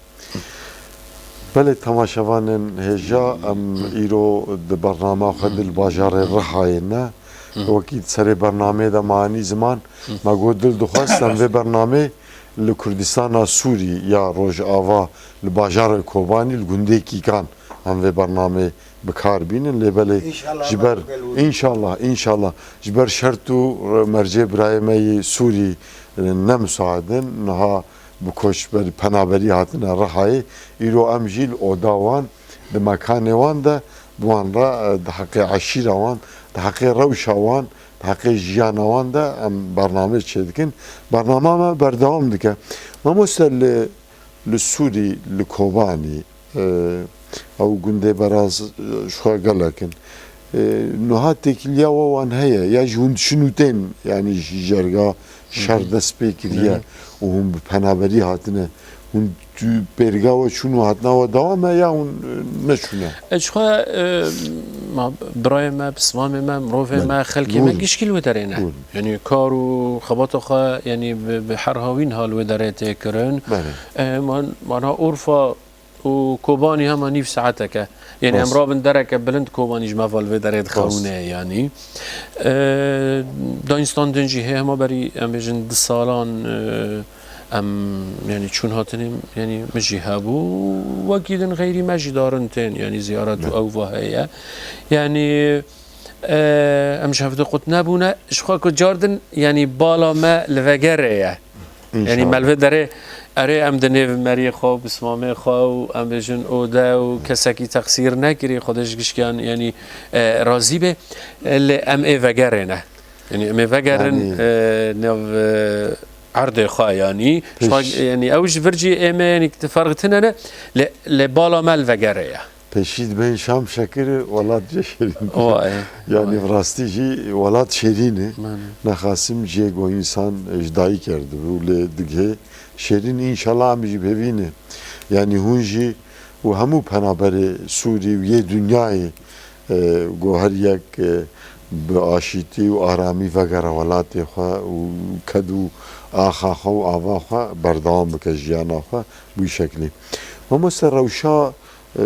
Belê, temaşevanên hêja, em îro di bernama xwe de li bajarê Rihayê ne. Hı. Wekî di serê bernameyê de me anî ziman, Hı. me got dil dixwest em vê bernamê li Kurdistana Sûrî ya Rojava, li bajarê Kobanî, li gundê Kîkan em vê bernamê bi kar bînin. Lê belê, İnşallah ji ber, belki gel olur. înşallah, înşallah, ji ber şert û mercê birayê me yê Sûrî, e, ne misaid in. Niha bi koçberî, penaberî hatine Rihayê. Îro em jî li oda wan, di mekanê wan de bi wan re, e, di heqê eşîra wan, di heqê rewşa wan, di heqê jiyana wan de em bername çêdikin. Bernama me berdewam dike. Mamoste, li, li Sûrî, li Kobanî, e, ew gundê Beraz, e, ji xwe gelek in. E, niha têkiliya we wan heye, ya jî hûn diçin û tên, yanî ji jerga şer Hı hı. dest pê kiriye Hı hı. û hûn bi penaberî hatine. Hûn tu pêrga we çûn û hatina we dewam e ya hûn, e, neçûne? E, ji xwe, e, ma, birayê me, pismamê me, mirovê Belê. me, xelkê me Bûrûn. gişkî li wê derê ne. Bûrûn. Yanî kar û xebata xwe, yanî bi, bi her hawîn ha li wê derê tê kirin. Belê. E, man, mana Urfa û Kobanî hema nîv saeteke. Yanî em Rast. rabin dereke bilind, Kobanî ji me ve li vê derê dixewine Rast. yanî. E, danîstan din jî heye, hema berî em bêjin du salan, e, em yanî çûn hatinê yanî min jî hebû. Wekî din xeyrî me jî darin tên, yanî ziyaret û Ne. ew va heye. Yanî, e, em ji hev de qut nebûne. Ji xwe ku car din yanî bala me li vegerê ye. Yanî İnşallah. me li vê derê, erê, em di nêv meriyê xwe û pismamê xwe û em bêjin ode û kesekî teqsîr nekirî, Xwedê ji gişkiyan, yanî, e, razî be. E, lê em ê vegerê ne. Yanî em ê vegerin, Yanî e, nav, e, erdê xwe, yanî. Pêş- Xwe, yanî ew ji vir jî ê me, yanî, ti ferq tine ne. Lê, lê bala me li vegerê ye. Pêşî dibên şam şekir, welat jê şêrîn. Wa, e. Yanî Wa. bi rastî jî welat şêrîn e. Mane. Nexasim jê go însan ji dayik erdibû, lê digihê şêrîn, înşallah em jî bivîne. Yanî hûn jî û hemû penaberê Sûrî û yê dinyayê, e, go her yek, e, bi aşîtî û aramî vegere welatê xwe û ked û axa xwe û ava xwe berdewam bike jiyana xwe bi wî şeklî. Mamoste, rewşa E,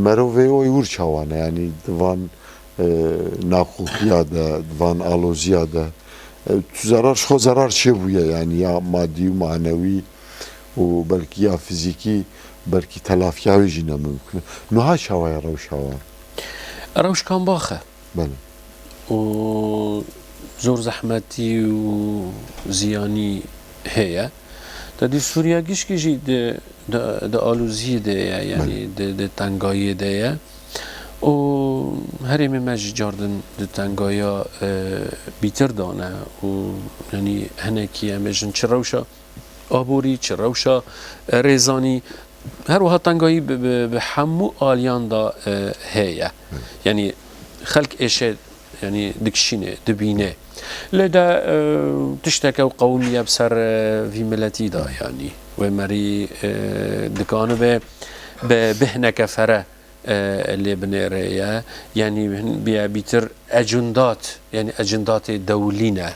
merovê wê wir çawa ne? Yanî di van, e, naxoxiya de, di van aloziya de, E, tu zerar, ji xwe zerar çêbûye, yanî ya madî û manewî û belkî ya fizîkî, belkî telafiya wê jî ne mimkun e. Nuha çawa ye rewşa wan? Rewş kambax e. Belê. Û zor zehmetî û ziyanî heye. Te dî Sûriya gişkî jî di, di, di aloziyê de ye, yanî Belê. di, di tengayiyê de ye. Û herêmê me jî cardin di tengaya, e, bîtir dane û, yanî hinekî em bêjin çi rewşa aborî, çi rewşa, e, rêzanî, her wiha tengayî bi, bi, bi hemû aliyan de, e, heye. Yanî xelk êşe, yanî dikişîne, dibîne. Lê de, e, tişteke ew qewimiye bi ser, e, vî miletî de, yanî wê merî, e, dikanibe bi bihneke fere e, lê binêre ye. Yanî hin-, biya bîtir ecindat, yanî ecindatê dewlî ne.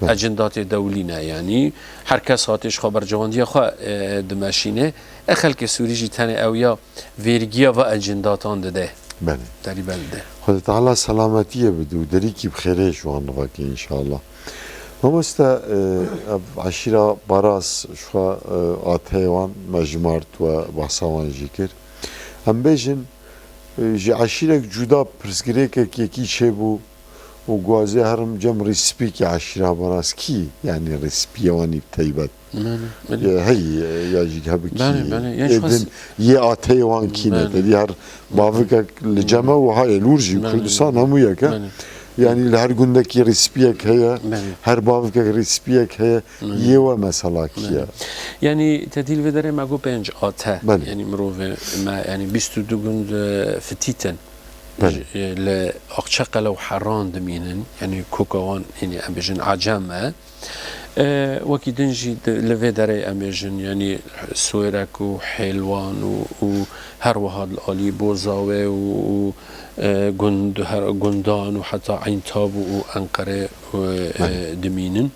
Belê. Ecindatê dewlî ne, yanî her kes hatê ji xwe bercewandiya xwe, e, dimeşîne. E, xelkê Sûrî jî tenê ew ya vêrgiya va ecindatan dide. Belê. Derî bel dide. Xwedê Teala selametiyê bide û derîkî bi xêrê ji wan veke înşallah. Mamoste, e, ev eşîra Baras ji xwe, e, ateyê wan me jimart we behsa wan jî kir. Em bêjin, e, ji eşîrek cuda pirsgirêkek yekî çêbû û guazê herim cem rîspîkî eşîra Baras kî, yanî rîspî yewanî bi teybet. Belê, belê. E, hey, e, ya jî hebikî Belê, belê. Yanî êdin xwest- yê ateyê wan kî ne. Belê. Tedî her bavikek li cem e û hayê lûr jî Belê. Kurdistan hemû yek e. Belê. Yanî li her gundekî rîspiyek heye, Belê. Her bavikek rîspiyek heye, Belê. Yê we mesela kî ye? Belê. Yanî te dî li vê derê me got pênc ate. Belê. Yanî mirovê me, yanî bîst û du gund, e, fitîtin. Belê. Ji, e, li Aqçeqele û Heran dimînin. Yanî koka wan, yanî em bêjin Ecem e. E, wekî din jî di, li vê derê em bêjin, yanî Swêrek û Hêlwan û, û her wiha li alî Bozawê û, û, e, gund, her, gundan û heta Eyntab û, û Enqere, e, Belê. E, dimînin.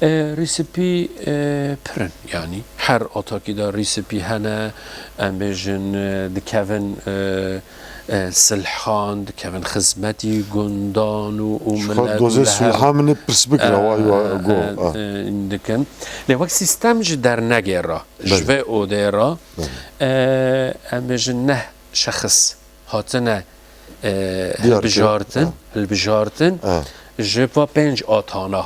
E, rîsipî, e, pir in, yanî her atakî de rîsipî hene, em bêjin, e, dikevin, e, e, silhan, dikevin xizmetî gundan û, û Ji xwe milet û dozê li her, sulha min ê pirs bikira, e, wa, wa, go, e, a. E, dikin. Lê wek sîstem ji dernegê re, ji Belê. Vê odê re, Belê. E, em bêjin neh şexs hatine, e, Diyar kir. Hilbijartin, Ha. Hilbijartin Ha. Ji va pênc atana.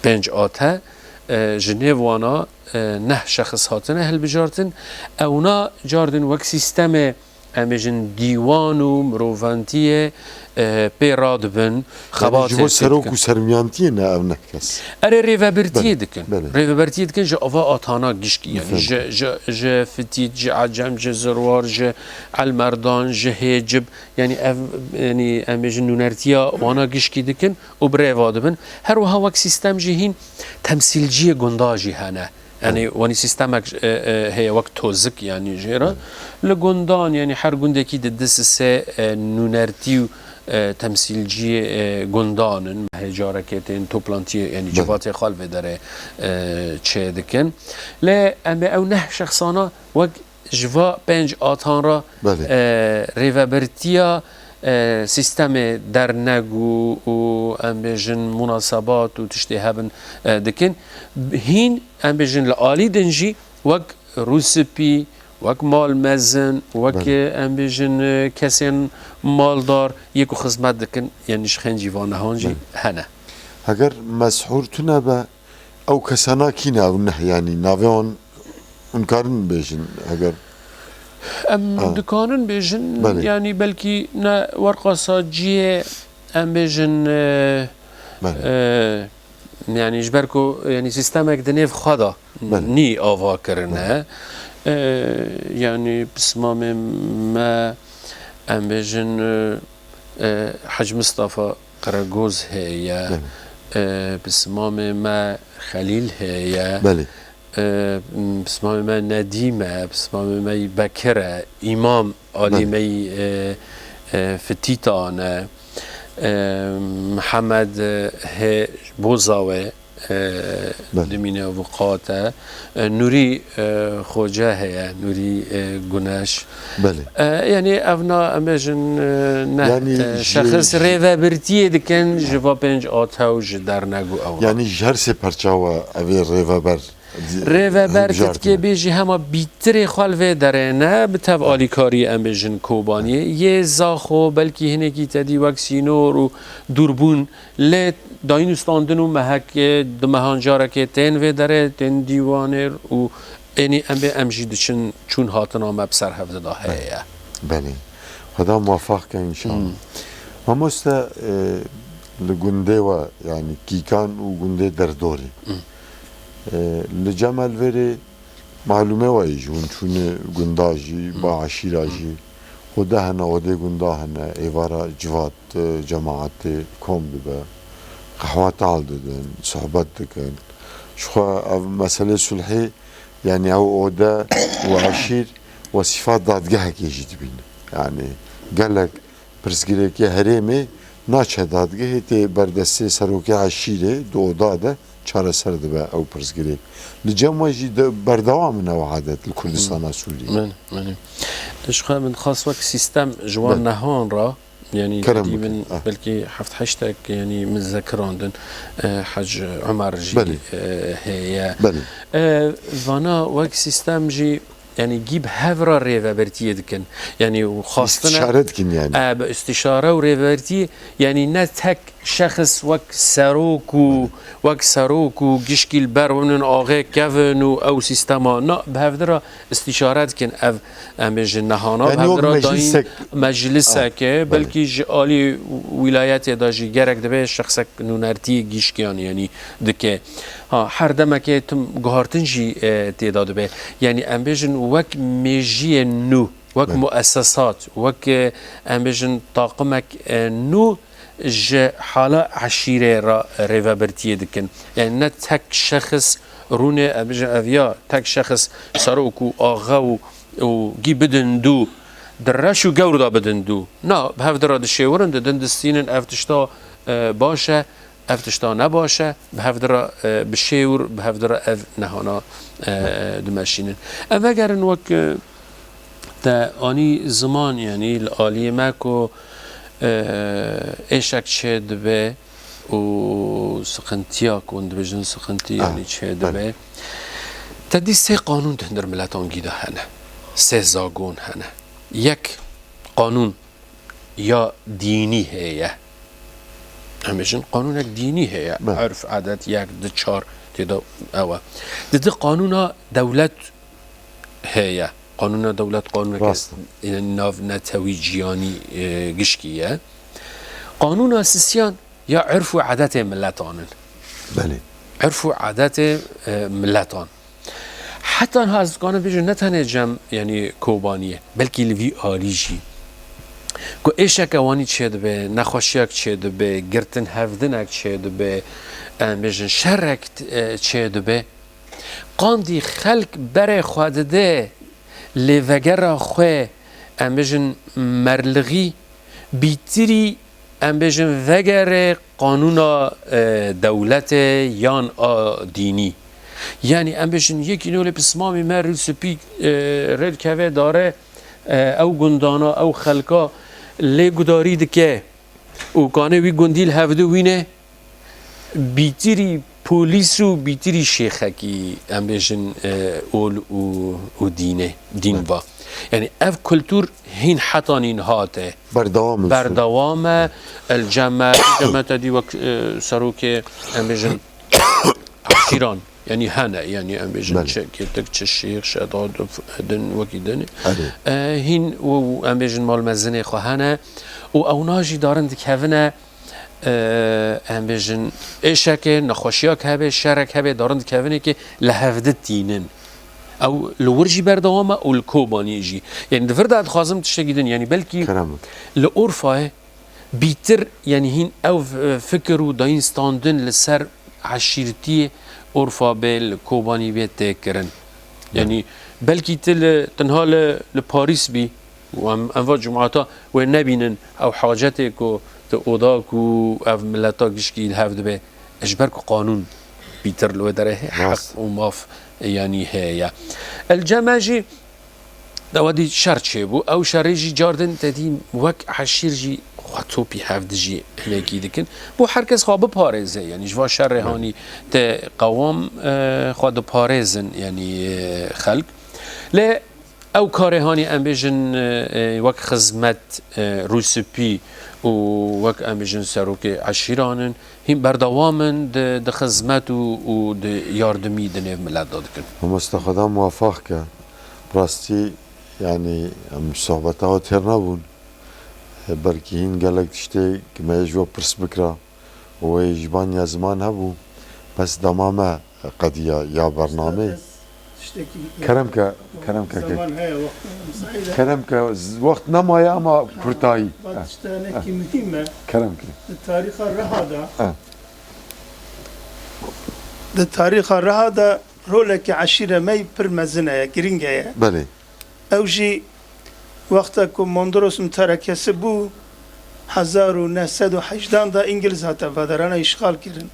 Pênc ate, e, ji nêv wana, e, neh şexs hatine hilbijartin. Ewna cardin wek sîstemê, em bêjin, dîwan û mirovantiyê, e, pê radibin, Yanî ji xebatê bo serok çêdikin. Û sermiyantiyê ne ev neh kes? Erê, rêvebirtiyê Belê, dikin. Belê. Rêvebirtiyê dikin ji ava atana gişkî. Yanî Fehmtim. Ji, ji, ji Fitît, ji Ecem, ji Zirwar, ji Elmerdan, ji Hêcib. Yanî ev, yanî em bêjin nûnertiya wana gişkî dikin û bi rêva dibin. Her wiha wek sîstem jî hîn temsîlciyê gunda jî hene. Yanî Belê. Wanî sîstemek, e, e, heye wek tozik, yanî jê re. Belê. Li gundan, yanî her gundekî di du sisê, e, nûnertî û, e, temsîlciyê, e, gundan in. Me hê carekê tên toplantiyê, yanî Belê. Civatê xwe li vê derê, e, çê dikin. Lê em ê ew neh şexsana wek ji va pênc atan re, Belê. E, rêvebirtiya, e, sîstemê dernek û, û em bêjin munasebat û tiştê hebin, e, dikin. Hîn em bêjin li alî din jî wek rûsipî, wek malmezin, wek, Belê. E, em bêjin, e, kesên maldar yê ku xizmet dikin, yanî ji xêncî vanehan jî Belê. Hene. Heger meshûr tune be, ew kesana kî ne ew neh, yanî navê wan hûn karin bêjin heger Em Ha. Dikarin bêjin, Belê. Yanî belkî ne werqa saciyê em bêjin, e, Belê. E, yanî ji ber ku, yanî sîstemek di nêv xwe de Belê. Nî ava kirine. Belê. E, yanî pismamê me, em bêjin, e, e, Hec Mistefa Qeregoz heye, Belê. E, pismamê me Xelîl heye. Belê. E, pismamê me Nedîm e, pismamê me Bekir e, Îmam Alî Belê. Me, e, e, Fitîtan e, e, Mihemed, e, hê Bozawe, e, Belê. dimîne, avukat e. E, Nûrî, e, Xoce heye, Nûrî, e, Guneş. Belê. E, yanî ev na, em bêjin, e, neh, Yanî e, ji, şexis ji rêvebirtiyê dikin ji va pênc atew ji dernek û ew. Yanî ji her sê perçawa evê rêveber di-, Rêveber hilbijartine. Titkê bê jî hema bîtirê xwe li vê derê ne, bi tev alîkarî em bêjin Kobaniyê. Yê Zaxo, belkî hinekî te dî wek sînor û dûrbûn, lê dayîn û standin û mehek, e, di mehan carekê tên vê derê, tên dîwanê û ênî em bê em jî diçin çûn hatina me bi ser hevdida heye ye. Belê. Xweda muwefaq ke înşallah. Hmm. Mamoste, e, li gundê we, yanî Kîkan û gundê Derdorê. Hmm. E, li cem Elvêrê malûme we ye jî, hûn çûne gunda jî, Hmm. ba eşîra Hmm. jî. Xwede hene, odê gunda hene, êvara civat, e, cemaetê kom dibe. Qehwa tal didin, sohbet dikin. Jixwe ev meselê sulhê, yanî ew ode û eşîr wesîfa dadgehekê jî dibîne. Yanî gelek pirsgirêkê herêmê naçe dadgehê, tê berdestê serokê eşîrê di oda de çareser dibe ew pirsgirêk. Li cem we jî de berdewam in ew adet li Kurdistana Sûriyê. Belê, belê. Ji xwe min dixwest wek sîstem ji wan Belê. nehan re, yanî Kerem tedî bikin. min Ah. belkî heft heştek, yanî min zekirandin, e, Hec Omer jî, Belê. e, heye. Belê. E, vana wek sîstem jî, yanî gî bi hev re rêvebirtiyê dikin. Yanî û xwastine Îstişare dikin yanî. E, bi îstişare û rêvebirtiyê, yanî ne tek şexs wek serok û, Belê. wek serok û gişkî li ber winin axê kevin û ew sîstema. Na, bi hevdira îstişare dikin ev, em bêjin nehana, Yanî bi wek hevdira dayîn meclisek. mecliseke, Ah, belê. belkî ji alî wîlayetê de jî gerek dibe şexsek nûnertiyê gişkiyan, yanî dike. Ha, her demekê tim guhartin jî, e, tê de dibe. Yanî em bêjin wek mêjiyên nû, wek Belê. muessesat, wek, e, em bêjin taqimek, e, nû ji hala eşîrê re rêvebirtiyê dikin. Yanî ne tek şexs rûnê, em bêjin ev ya tek şexs serok û axe û, û gî bidin dû, di reş û gewr de bidin dû. Na, bi hev de re dişêwirin, didin distînin ev tişta, e, baş e, ev tişta ne baş e, bi hev de re, e, bi şêwir, bi hev de re ev nehana, e, dimeşînin. Em vegerin wek, e, te anî ziman, yanî li aliyê me ku, e, êşek çê dibe û siqintiya ku hûn dibêjin siqintî, Ah, yanî çê belê. dibe. Te dî sê qanûn di hundir miletan gî de hene. Sê zagon hene. Yek qanûn ya dînî heye. Em bêjin qanûnek dînî heye. Be. Urf, adet, yek, du, çar tê de ew e. Di di qanûna dewlet heye. Qanûna dewlet qanûneke Rast e. nav netewî ciyanî, e, gişkî ye. Qanûna sisiyan ya urf û adetê miletan in. Belê. Urf û adetê, e, miletan. Heta niha ez dikanim bêjim ne tenê cem, yanî Kobaniyê, belkî li vî alî jî. Ku êşeke wanî çêdibe, nexweşiyek çêdibe, girtin hevdinek çêdibe, em bêjin şerek, e, çêdibe. Qandî xelk berê xwe dide lê vegera xwe, em bêjin merlixî, bîtirî, em bêjin, vegere qanûna, e, dewletê yan a dînî. Yanî, em bêjin, yekî nolê pismamî me rû spî, e, rê dikeve dare, e, ew gundana, ew xelka lê gudarî dike û kanê wî gundî li hevdu wîne, bîtirî polîs û bîtirî şêxekî, em bêjin, e, ol û, û dînê, dîn Evet. va. Yanî ev kultur hîn hetanîn hate. Berdewam in. Berdewam e, el cem e, cem e te dî wek, e, serokê, em bêjin, eşîran, yanî hene, yanî em bêjin Belê. çi kêtik, çi şêx, şedad, din, wekî din. Erê. E, hîn û, em bêjin malmezinê xwe hene û ewna jî darin dikevine, e, em bêjin, êşeke, nexweşiyek hebe, şerek hebe, darin dikevinê ke li hevdi tînin. Ew li wir jî berdewam e û li Kobaniyê jî. Yanî di vir de dixwazim tiştekî din, yanî belkî Kerem. li Urfayê bîtir, yanî hîn ew, e, fikir û dayîn standin li ser eşîrtiyê Urfa bê, li Kobanî bê tê kirin. Yanî belkî ti li, tenha li, li Parîs bî, û em, em va cumata wê nebînin, ew hacetê ku di oda ku ev mileta gişkî li hev dibe, ji ber ku qanûn Pîtir li wê derê heq û maf, yanî, heye. El cem me jî dawedî şer çêbû. Ew şerê jî cardin te dî wek eşîr jî xwe topî hev dijî hinekî dikin. Bo her kes xwe biparêze, yanî ji va şerê hanî te qewam, e, xwe diparêzin, yanî, e, xelk. Lê ew karê hanî em bêjin, e, e, wek xizmet, e, rûspî û wek em bêjin serokê eşîran in, hîn berdewam in di, di xizmet û, û di yardimî di nêv milet de dikin. Mamoste, Xweda muwefaq ke. Bi rastî, yanî, em sohbeta we têr nebûn. E, belkî hîn gelek tiştê ki me ji we pirs bikira û wê ji van ya ziman hebû. Bes dema me qediya ya bernameyê. Tiştekî, kerem ke, kerem ke, zaman heye, wext müsait e. Kerem ke, z-, wext nemaye ama kurtayî. Ba tişta hinekî muhîm e. Kerem ke. Di tarîxa Riha de, di tarîxa Riha de roleke eşîre me yî pir mezin heye, girîng heye. Belê. Ew jî wexta ku Mondros muterekesî bû, hezar û neh sed û hejdan de Îngiliz hate va deran, îşxal kirin.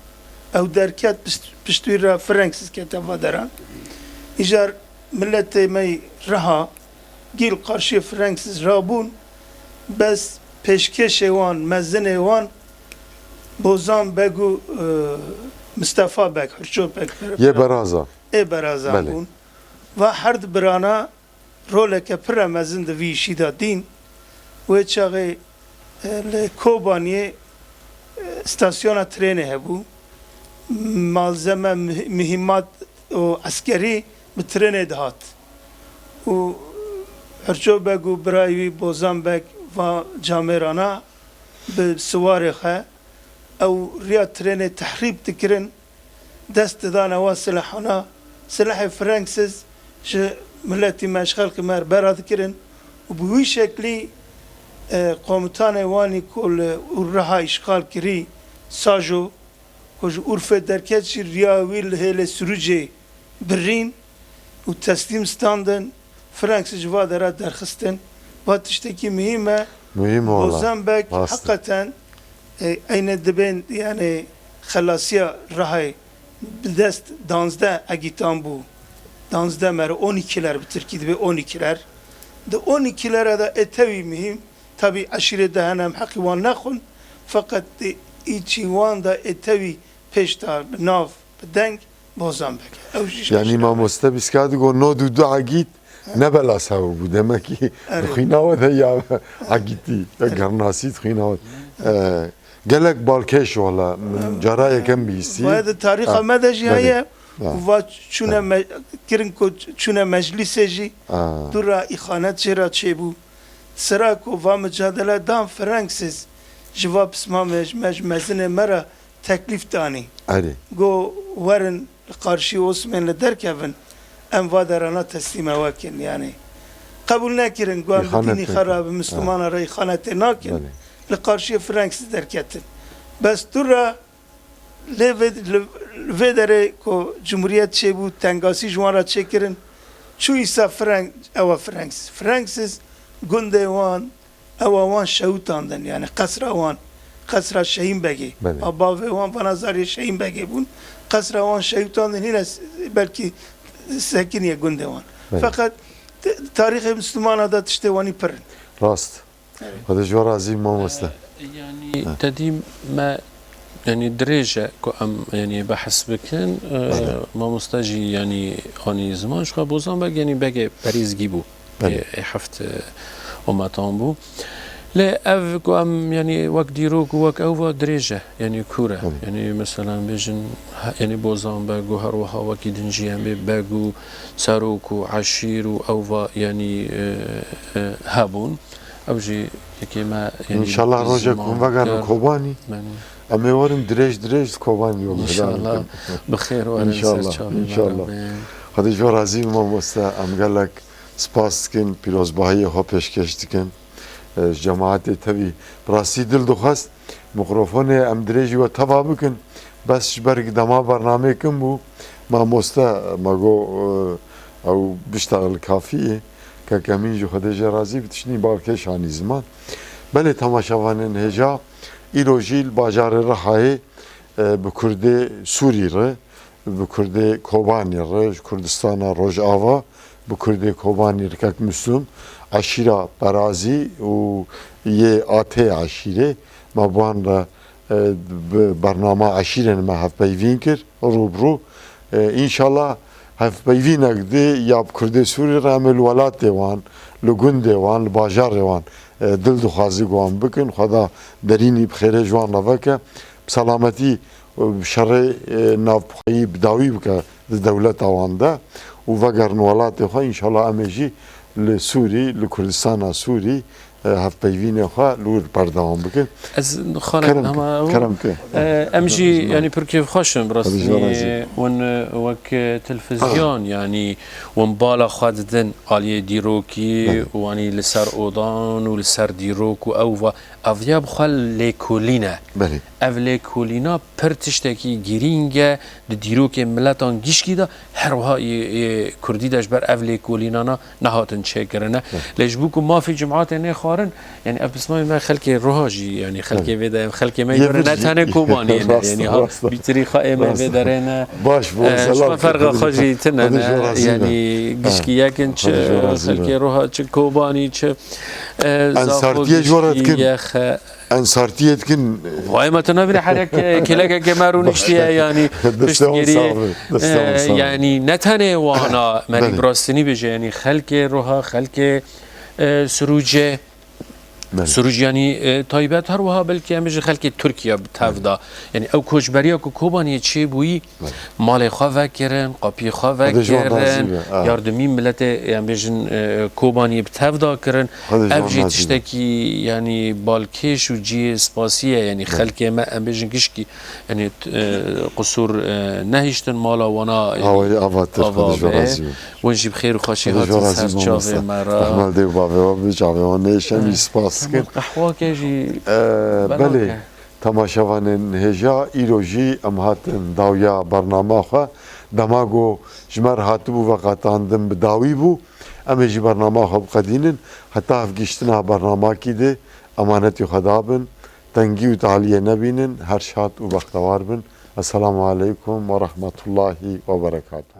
Ew derket, pişt-, piştwî re Franksîz kete va deran. Îcar miletê me yî Riha gîl qarşî Franksîz rabûn, bes pêşkêşê wan, mezinê wan Bozan Beg û, e, Mistefa Beg, Hurço Beg, yê beraza. Ê beraza bûn. Va her di birana roleke pir mezin di vî îşî de dîn. Wê çaxê, e, li Kobaniyê, e, stasyona trênê hebû. Malzeme, muh-, muhîmat û eskerî bi trênê dihat. Û Hurço Beg û birayê wî Bozan Beg va camêrana bi siwarê xwe ew riya trênê tehrîb dikirin. Dest didane wa silahana, silahê Franksîz ji miletî me, ji xelkê me re bera dikirin û bi wî şeklî, e, komutanê wanî ku li Riha îşxal kirî, Sajo, ku ji Urfê derket jî riya wî li hêlê Sirûcê birîn û teslîm standin. Franksîz ji va dera derxistin. Va tiştekî muhîm e. Muhîm e wala. Bozan Bek heqeten, e, eyne dibên, yani, xelasiya Rihayê bi dest danzdeh egîtan bû. Danzdeh mere, on ikiler bi tirkî dibe, on ikiler. Di on ikilere de ê tewî muhîm, tabî eşîrê de hene em heqî wan nexwin, feqet di îçî wan de ê tewî pêş de bi nav, bi deng Bozan Beg e. Ew jî, yanî, mamoste bîska digo nod û du egît ne belas hev bû. Demekî, erê, di xwîna we de ya egîtî, ya gernasî di xwîna we. E, gelek balkêş wala. Min cara yekem bihîstî. Baye di tarîxa me de jî heye. Û va çûne me-, kirin ku çûne meclîsê jî, dû ra îxanet jê re çêbû. Sira ku va micadele dan Franksîz ji va pismamê ji me, ji mezinê me re teklîf danî. Erê. Go werin li qarşî Osmanlî derkevin, em va derana teslîme we kin, yanî. Qebûl nekirin, go em bi dînî xwe re, bi Mislimana re îxanetê nakin. Belê. Li qarşî Franksîz derketin. Bes dû re lê vê, li, li vê derê ku Cumhuriyet çêbû, tengasî ji wan re çêkirin, çû îsa Frank, ewa Franksîz. Franksîz gundê wan, ewa wan şewitandin, yani qesra wan, qesra Şehîn Begê. Belê. A bavê wan vana zariyê Şehîn Begê bûn. Qesra wan şewitandin, hîne s-, belkî sekiniye gundê wan. Belê. Feqet t-, tarîxê Mislimana de tiştê wanî pir in. Rast. Evet. Xwedê ji we razî, mamoste. Ee, yani, ha, te dî me, yani, dirêj e ku em, yani, behs bikin. Ee, belê. Mamoste jî, yani, anî ziman, ji xwe Bozan Beg, yani, begê perîzgî bû. Belê. Ê, ê heft, e, ometan bû. Lê ev ku em, yani, wek dîrok û wek ew va dirêj e, yani, kûr e. Belê. Yani, mesela, bêjin, he-, yani, Bozan Beg û her wiha wekî din jî em bê beg û serok û eşîr û ew va, yani, e, e, hebûn. Ew jî yekê me, yani, înşallah rojek hûn vegerin Kobanî. Belê. Em ê werin dirêj dirêj li Kobanî we guhdar bikin. Înşallah. Bi xêr werin ser çavê me. Înşallah. Înşallah. Xwedê ji we razî be mamoste. Em gelek spas dikin, pîrozbahiyê xwe pêşkêş dikin. E, ji cemaetê tevî bi rastî dil dixwest mikrofonê em dirêjî we teva bikin. Bes ji ber dema bernameyê kin bû, mamoste me got, e, ew biştexil kafî ye. Kek Emîn jî Xwedê jê razî bi tiştî balkêş anî ziman. Belê temaşevanên hêja, îro jî li bajarê Rihayê, e, bi kurdê Sûrî re bi Kurdê Kobanî re, ji Kurdistana Rojava, bi Kurdê Kobanî re, kek Mislûm, eşîra Perazî û yê Atê eşîrê, me bi wan re, e, bi bernama eşîrên me hevpeyvîn kir, rû bi rû. E, înşallah hevpeyvînek di ya bi Kurdê Sûrî re em ê li welatê wan, li gundê wan, li bajarê wan, e, dil dixwaze ku wan bikin. Xweda derînî bi xêrê ji wan re veke. Bi selametî û bi şerê, e, navxweyî bi dawî bike di dewleta wan de û vegerin welatê xwe. Înşallah em ê jî li Sûrî, li Kurdistana Sûrî, e, hevpeyvînê xwe li wir berdewam bikin. Ez xalek Kerem ke, hema ew, kerem ke. E, em jî, yanî, pir kêfxweş in, bi Hadi ji we razî. Rastî win, e, wek, e, televîzyon, yanî, win bala xwe didin aliyê dîrokî Belê. Û, yanî, li ser odan û li ser dîrok û ew va, ev ya bi xwe lêkolîn e. Belê. Ev lêkolîna pir tiştekî girîng e di dîrokê miletan gişkî de, her wiha yê, yê kurdî de ji ber ev lêkolînana nehatin çêkirine. Belê. Lê ji bo ku mafê cimatê nêxwarin, yanî ev pismamê me xelkê Roha jî, yanî xelkê Belê. Vê de, xelkê me Yê yore vir ne jî. Tenê Kobaniyê ne, Rast, yanî ha rast. Bîtirî xwe ê me Rast. Vê derê ne. Baş bû, E, ji selam me ferqa xwe jî tine ne, yanî gişkî yekin çi, Xwedê ji we razî be. Xelkê Roha çi Kobanî çi, e, Ensartiyê ji we re dikin. Yexe. Ensartiyê dikin. Vay me tu nabîne herek, e, kêlekeke me rûniştiye, yanî Destê wan piştgiriyê, sax be, destê wan e, sax be. Yanî ne tenê wana, me Belê. Rastînî bêje, yanî xelkê Roha, xelkê, e, Sirûcê, Belê. Sirûc yanî, e, taybet her wiha belkî em bêjin xelkê Tirkiye bi tev Belê. Da. Yanî ew koçberiya ku Kobaniyê çêbûyî, Belê. Malê xwe vekirin, qapiyê xwe Xwedê ji wan razî vekirin, be. Ha. Yardimî miletê, em bêjin, e, Kobaniyê bi tev da kirin. Xwedê ji Ev wan jî razî be. Tiştekî, yanî, balkêş û cihê spasî ye, yanî, Belê. Xelkê me, em bêjin, gişkî, yanî, t-, e, qisûr, e, nehiştin mala wana, yanî, Awayî ava tir, ava Xwedê ji wan be. Razî be. Win jî bi xêr û xweşî Xwedê ji hatin wan razî ser be, çavê mamoste. Me re. Rehma li dê û bavê we be, çavê wan nêşe, Em wî spas dikin. Qehwakê jî E, bela belê. Ke. Temaşevanên hêja, îro jî em hatin dawiya bernama xwe. Dema ku ji me re hatibû veqetandin bi dawî bû. Em ê jî bernama xwe biqedînin. Heta hevgihiştina bernamakî de emanetî Xweda bin. Tengî û taliyê nebînin. Her şad û bextewar bin. Esselamu aleykum ve rahmetullahi ve berekatuhu.